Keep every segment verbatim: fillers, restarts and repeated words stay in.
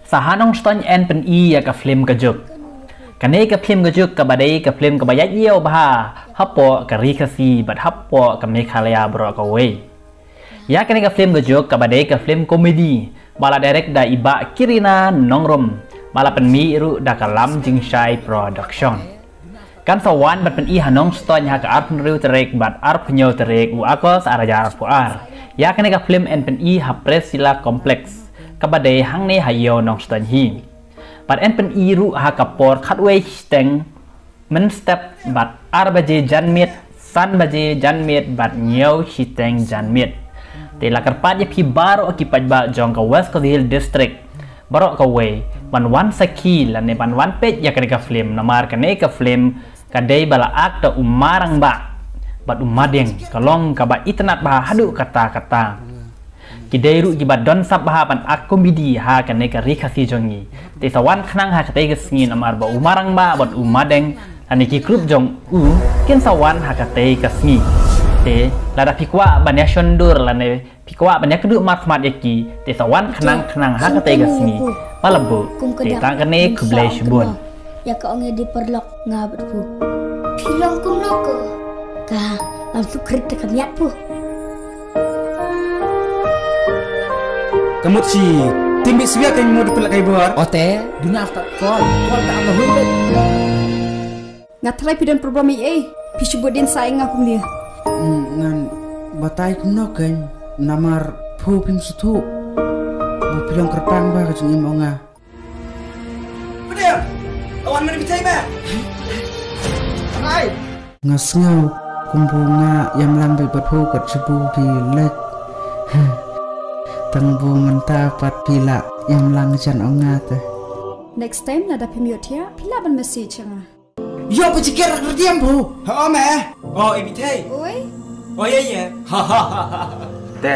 Sa ha Nongstoiñ yn pyni ïa ka phlim Ka Juk. Kane ka phlim Ka Juk kaba dei ka phlim kaba ïaid ïew bha hapoh ka Ri Khasi bad hapoh ka Meghalaya baroh kawei. Ïa kane ka phlim Ka Juk kaba dei ka phlim komedi ba la direct da i Bah Kirina Nongrum, ba la pynmih ruh da ka Lam Jingshai Production. Kan sa wan bad pyni ha Nongstoiñ ha ka arphew hynriew tarik bad arphew hynñiew tarik u August ar hajar arphew ar. Ïa kane ka phlim yn pyni ha Press Zilla Complex kaba dei hangne ha ïew Nongstoiñ hi. Bad yn pyni ruh ha ka por khatwei shiteng mynstep bad ar baje janmiet, san baje janmiet bad hynñiew shiteng janmiet. Te la kyrpad ïa phi baroh ki paidbah jong ka West Khasi Hills District baroh kawei ban wan sakhi lane ban wan peit ïa kane ka phlim, namar kane ka phlim ka dei ba la act da u Marangbah bad u Madeng, ka long kaba itynnad bha haduh katta katta. Ki dei ruh kiba don sap bha ban act komedi ha kane ka Ri Khasi jong ngi. Te sa wan khnang ha katei ka sngi namar ba u Marangbah bad u Madeng lane ki group jong u kin sa wan ha katei ka sngi. Te lada phi kwah ban ïa shon dur lane phi kwah ban ïa kduh markhmat ïa ki, te sa wan khnang khnang ha katei ka sngi. Ba la buh. Te tang kane, khublei shibun. Ïa ka ong ïa dei paralok nga bad phu. Phi long kumno ko? Ka lam sukrit te ka miat phu. Ka mut shi, tim bi swiak kan mut pela kai bor. Ote, duna after call, call ta ama hui. Nga tharai phi don problem ei ei, phi shu bud dien sa ïa nga kumne. Hmm, ngan batai kumno kan, namar phu phim suthu. Ba phi long kyrpang ba ka jingim ong nga. Pdiang! Awan mane bithei me! Hai! Nga sngew kumbu nga ïam lang bad phu kat shabu ki lek. Tang bu mynta pat phi la ïam lang jan ong nga te. Next time lada phim ïoh thiah, phi lah ban message ïa nga. Ïoh ba jiker rak rdiam phu. Ha, o me. O, i bithei. Oi. O, ye, ye. Te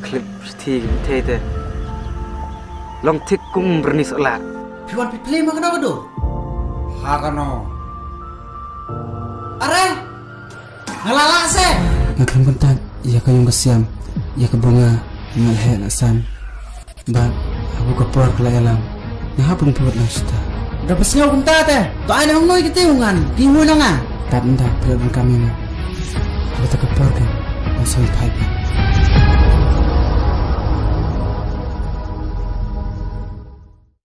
khlip shithi bithei te. Long thik kum byrni sohla. Phi wan phi play ma kano kano? Ha kano? Are? Nga la lah se. Nga khlem kyntait ïa ka ïung ka siam, ïa ka bunga nga la heh la san. Bad haba ka por ka la ïalam, nga hap ban pynlut lang shuta. Da ba sngew kumta te, to ai na hangno ïa kite u ngan, ki hu na nga. Tat nda pynlut ban kam ïa nga. Haba ta ka por ka, nga sngewthuh.